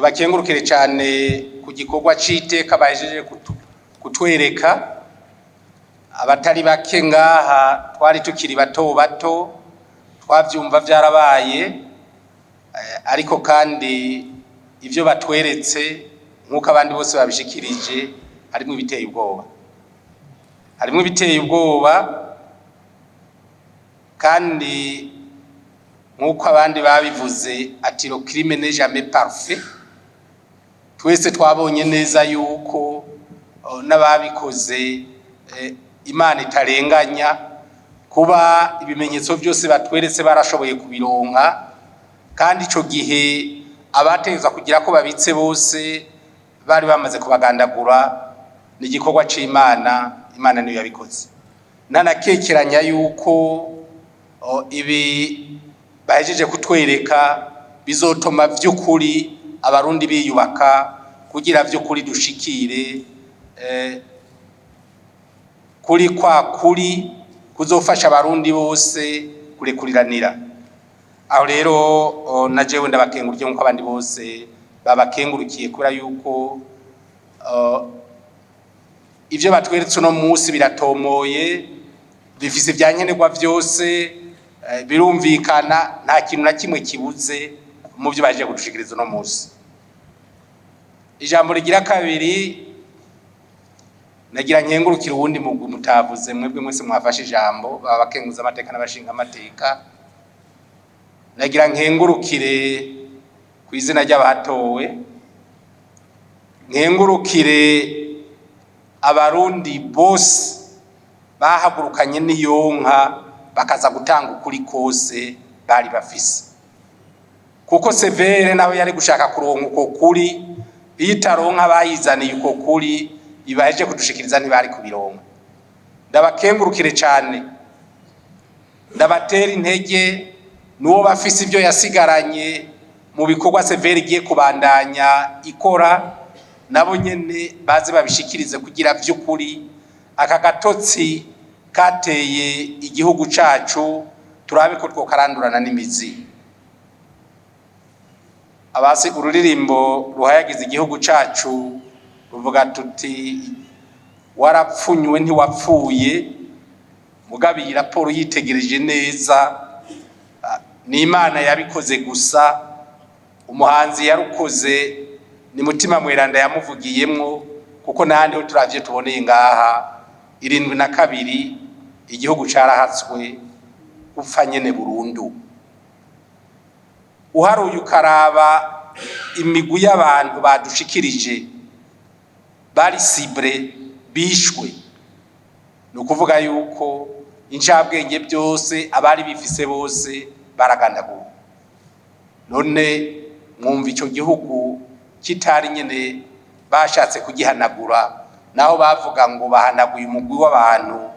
Tubakengurukire cyane ku gikorwa c'iteka bahejeje kutwereka. Abatari bake ngaha twari tukiri bato bato, twavyumva vyarabaye, ariko kandi ivyo batweretse, nk'uko abandi bose babishikirije, harimwo ibiteye ubwoba, harimwo ibiteye ubwoba. Kandi nk'uko abandi babivuze ati: "Le crime n'est jamais parfait." Twese twabonye neza yuko n'ababikoze Imana itarenganya. Kuba ibimenyetso byose batweretse barashoboye kubironka, kandi ico gihe abategezwa kugira ko babitse bose bari bamaze kubagandagura, ni igikorwa c'Imana. Imana niyo yabikoze. Ntanakekeranya yuko ibi bahejeje kutwereka bizotuma vy'ukuri Abarundi biyubaka, kugira vy'ukuri dushikire kuri kwa kuri kuzofasha Abarundi bose kurekuriranira. Aho rero na jewe ndabakengurukiye nk'uko abandi bose babakengurukiye, kubera yuko ivyo batweretse uno munsi biratomoye, bifise ibyankenerwa vyose, birumvikana, nta kintu na kimwe kibuze mu byo baje kudushikiriza uno munsi. Ijambo rigira kabiri, nagira nkengurukire uwundi mugwi mutavuze mwebwe mwese mwafashe ijambo, baba bakenguza amateka n'abashinga amateka. Nagira nkengurukire ku izina ry'abatowe, nkengurukire Abarundi bose bahagurukanye n'iyonka bakaza gutanga ukuri kose bari bafise, kuko CVR nawe yari gushaka kuronka uko kuri, iyo itaronka bayizaniye uko kuri ibaheje kudushikiriza, ntibari kubironka. Ndabakengurukire cyane, ndabatera intege. N'uwo bafise ibyo yasigaranye mu bikorwa CVR igiye kubandanya ikora, nabo nyene baze babishikirize, kugira vy'ukuri aka gatotsi kateye igihugu cacu turabe ko twokarandurana n'imizi. Abasi ururirimbo ruhayagiza igihugu cacu ruvuga tuti: "Warapfunywe ntiwapfuye." Mugabo iyi raporo yitegereje neza, ni Imana yabikoze gusa. Umuhanzi yarukoze ni Mutima Mweranda yamuvugiyemwo, kuko n'ahandi ho turavye tuboneye ngaha 72 igihugu carahatswe gupfa nyene burundu. Uharuye ukaraba imigwi y'abantu badushikirije bari ciblés bishwe, ni ukuvuga yuko incabwenge byose abari bifise bose baragandaguwe. None mwumva ico gihugu kitari nyene bashatse kugihanagura, naho bavuga ngo bahanaguye umugwi w'abantu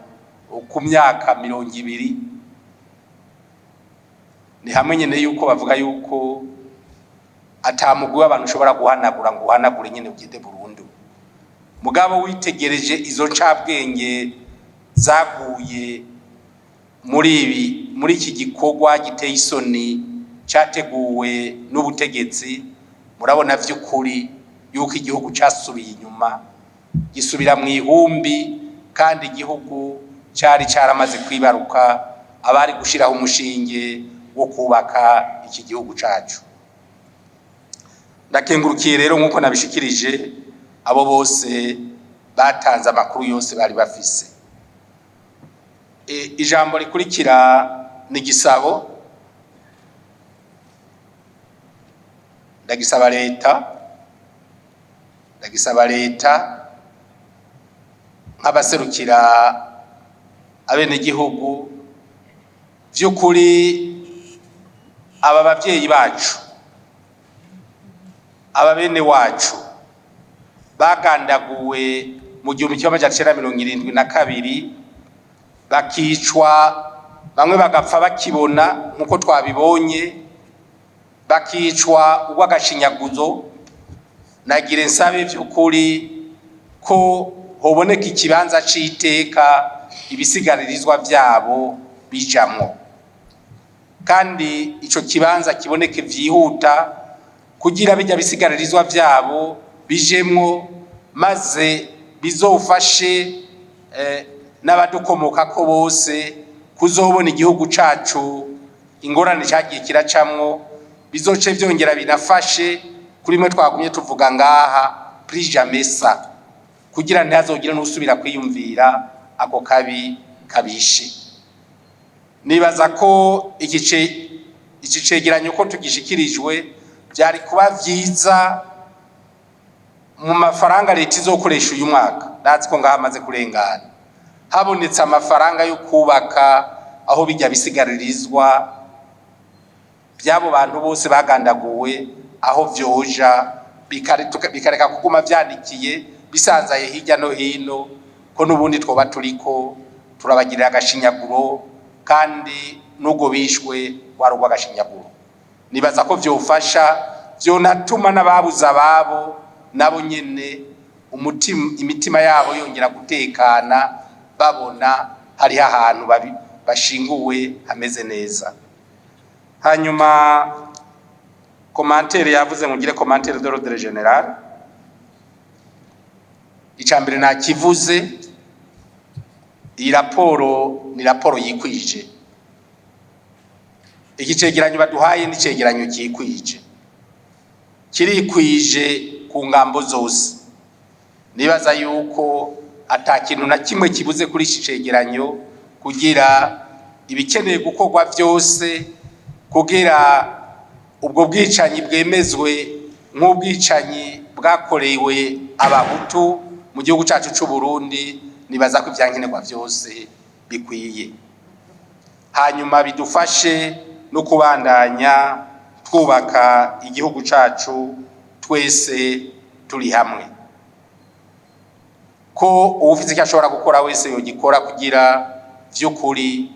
ku myaka 20? Ni hamwe nyene yuko bavuga yuko ata mugwi w'abantu ushobora guhanagura ngo uhanagure nyene ugende burundu. Mugabo witegereje izo ncabwenge zaguye muri ibi, muri iki gikorwa giteye isoni categuwe n'ubutegetsi, murabona vy'ukuri yuko igihugu casubiye inyuma, gisubira mu ihumbi, kandi igihugu cari caramaze kwibaruka abari gushiraho umushinge wo kubaka iki gihugu cacu. Ndakengurukiye rero, nk'uko nabishikirije, abo bose batanze amakuru yose bari bafise. Ijambo rikurikira ni gisabo. Ndagisaba leta, ndagisaba leta nk'abaserukira abenegihugu. Vy'ukuri aba bavyeyi bacu, aba bene wacu bagandaguwe mu 1972, bakicwa, bamwe bagapfa bakibona nk'uko twabibonye, bakicwa urw'agashinyaguzo, nagira nsabe vy'ukuri ko hoboneka ikibanza c'iteka ibisigaririzwa vyabo bijamwo, kandi ico kibanza kiboneke vyihuta, Kugira bijya bisigaririzwa vyabo bijemwo, maze bizofashe n'abadukomokako bose kuzobona igihugu cacu ingorane cagiye kiracamwo. Bizoce vyongera binafashe kuri mwe twagumye tuvuga ngaha, plus jamais ça, kugira ntihazogire n'usubira kwiyumvira ako kabi kabishe. Nibaza ko iki cegeranyo ko tugishikirijwe, byari kuba vyiza mu mafaranga leta izokoresha uyu mwaka, ndazi ko ngaha amaze kurengana, habonetse amafaranga yo kubaka aho bijya bisigaririzwa by'abo bantu bose bagandaguwe, aho vyoja bikareka kuguma vyanikiye bisanzaye hirya no hino, ko n'ubundi twoba turiko turabagirira agashinyaguro, kandi n'ubwo bishwe wari urw'agashinyaguro. Nibaza ko vyofasha, vyonatuma n'ababuze ababo nabo nyene umutima, imitima yabo yongera gutekana, babona hariho ahantu bashinguwe hameze neza. Hanyuma commentaire yavuze ngo ngire commentaire d'ordre général. Icya mbere nakivuze, iyi raporo ni raporo yikwije. Iki cegeranyo baduhaye ni cegeranyo cyikwije, kirikwije ku ngambo zose. Nibaza yuko ata kintu na kimwe kibuze kuri iki cegeranyo kugira ibikeneye gukorwa byose kugira ubwo bwicanyi bwemezwe nk'ubwicanyi bwakorewe Abahutu mu gihugu cyacu c'u Burundi. Nibaza ko ivyankenerwa byose bikwiye, hanyuma bidufashe no kubandanya twubaka igihugu cacu twese turi hamwe, ko uwufite icyo ashobora gukora wese yogikora kugira vy'ukuri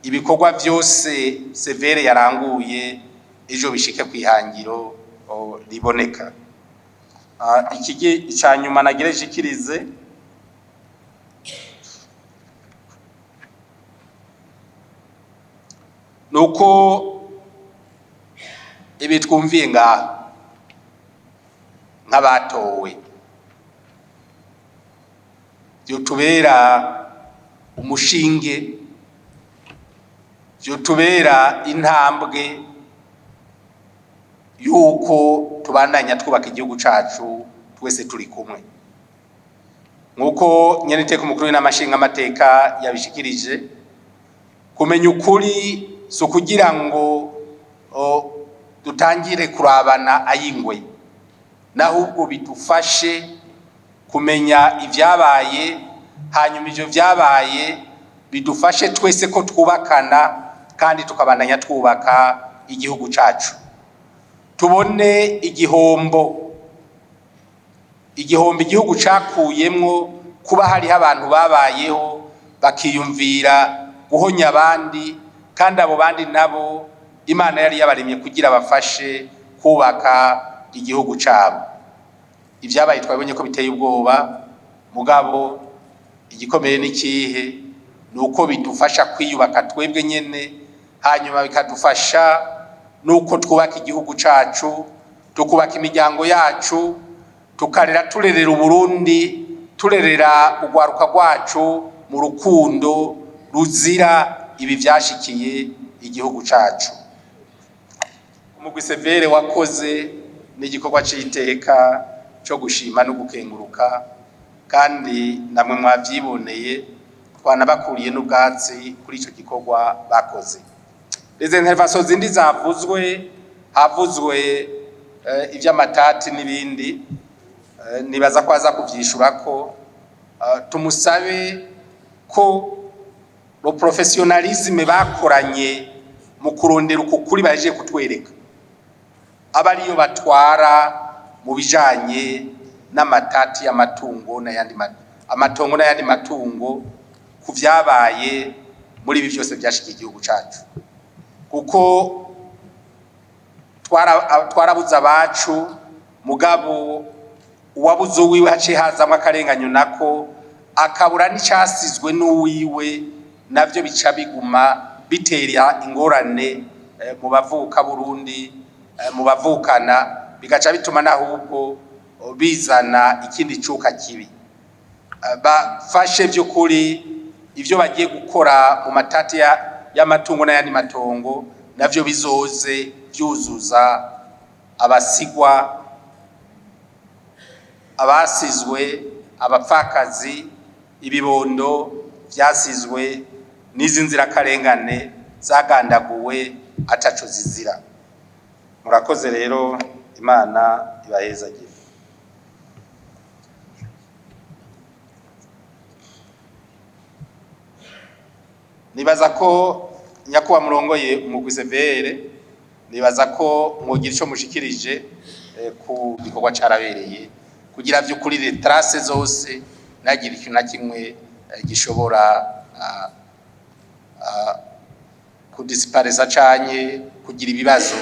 ibikorwa byose CVR yaranguye ejo bishike kwihangiro riboneka. Ikigi icya nyuma nagire nshikirize nuko ibi twumviye ngaha nk'abatowe byotubera umushinge, byotubera intambwe yuko tubandanya twubaka igihugu cacu twese turi kumwe. Nk'uko nyeniteka umukuru w'inama nshingamateka yabishikirije, kumenya ukuri si ukugira ngo dutangire kurabana ayingwe, n'ahubwo bidufashe kumenya ibyabaye, hanyuma ivyo vyabaye bidufashe twese ko twubakana kandi tukabandanya twubaka igihugu cacu. Tubone igihombo igihugu cakuyemwo kuba hariho abantu babayeho bakiyumvira guhonya abandi, kandi abo bandi nabo Imana yari yabaremye kugira bafashe kubaka igihugu cabo. Ibyabaye twabonye ko biteye ubwoba, mugabo igikomeye ni ikihe? Ni uko bidufasha kwiyubaka twebwe nyene, hanyuma bikadufasha nuko twubaka igihugu cacu, tukubaka imiryango yacu, tukarera, turerera Uburundi, turerera urwaruka rwacu mu rukundo ruzira ibi vyashikiye igihugu cacu. Umugwi CVR wakoze n'igikorwa c'iteka co gushima no gukenguruka, kandi namwe mwavyiboneye, twanabakuriye n'ubwatsi kuri ico gikorwa bakoze. Les interventions zindi zavuzwe, havuzwe ivy'amatati n'ibindi, nibaza ko aza kuvyishurako. Tumusabe ko le professionnalisme bakoranye mu kurondera uku kuri bahejeje kutwereka aba ariyo batwara mu bijanye n'amatati y'amatungo n'ayandi, amatongo n'ayandi matungo, ku vyabaye muri ibi vyose vyashikiye igihugu cacu, kuko twarabuze abacu, mugabo uwabuze uwiwe haciye hazamwo akarenganyo, nako akabura n'icasizwe n'uwiwe, navyo bica biguma bitera ingorane mu bavuka Burundi. mu bavukana, bigaca bituma n'ahubwo bizana ikindi cuka kibi. Bafashe by'ukuri ivyo bagiye gukora mu matati y'amatungo n'ayandi matongo, navyo bizoze vyuzuza abasigwa, abasizwe, abapfakazi, ibibondo vyasizwe n'izi nzirakarengane zagandaguwe ataco zizira. Murakoze rero, Imana ibahezagire. Nibaza ko nyakuba murongoye umugwi CVR, nibaza ko mwogira ico mushikirije ku gikorwa carabereye, kugira vy'ukuri les traces zose ntagire ikintu na kimwe gishobora kudisiparesa canke kugira ibibazo,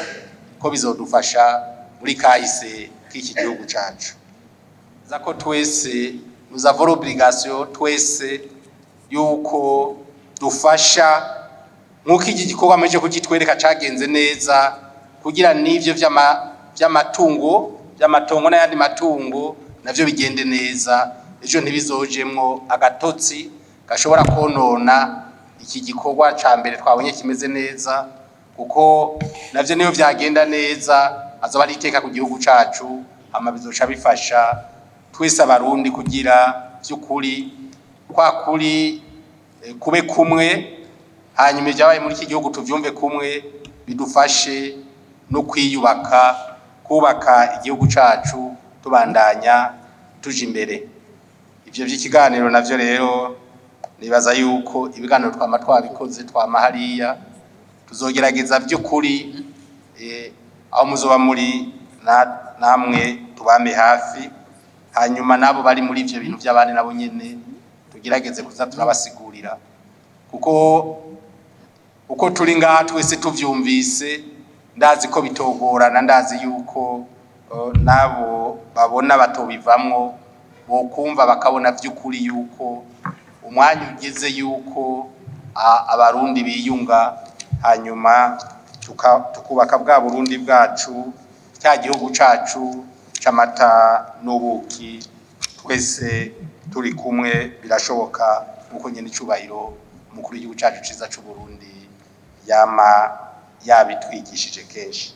ko bizodufasha muri kahise k'iki gihugu cacu. Za ko twese nous avons l'obligation twese yuko dufasha nk'uko iki gikorwa muje kukitwereka cagenze neza, kugira n'ivyo vy'amatungo, vy'amatongo n'ayandi matungo navyo bigende neza, ejo ntibizojemwo agatotsi gashobora konona iki gikorwa ca mbere twabonye kimeze neza, kuko navyo niyo vyagenda neza azoba ari iteka ku gihugu cacu, hama bizoca bifasha twese Abarundi kugira vy'ukuri kwa kuri kube kumwe, hanyuma ibyabaye muri iki gihugu tuvyumve kumwe, bidufashe no kwiyubaka, kubaka igihugu cacu, tubandanya tuja imbere. Ivyo vy'ikiganiro navyo rero nibaza yuko ibiganiro twama twabikoze, twama hariya, tuzogerageza vy'ukuri aho muzoba muri namwe tubame hafi, hanyuma nabo bari muri ivyo bintu vy'abandi nabo nyene tugerageze kuza turabasigurira, kuko uko turi ngaha twese tuvyumvise, ndazi ko bitogorana, ndazi yuko nabo babona batobivamwo bokumva bakabona vy'ukuri yuko umwanya ugeze yuko Abarundi biyunga, hanyuma tukubaka bwa Burundi bwacu, cya gihugu cacu c'amata n'ubuki, twese turi kumwe birashoboka, nkuko nyene icubahiro umukuru w'igihugu cacu ciza c'u Burundi yama yabitwigishije kenshi.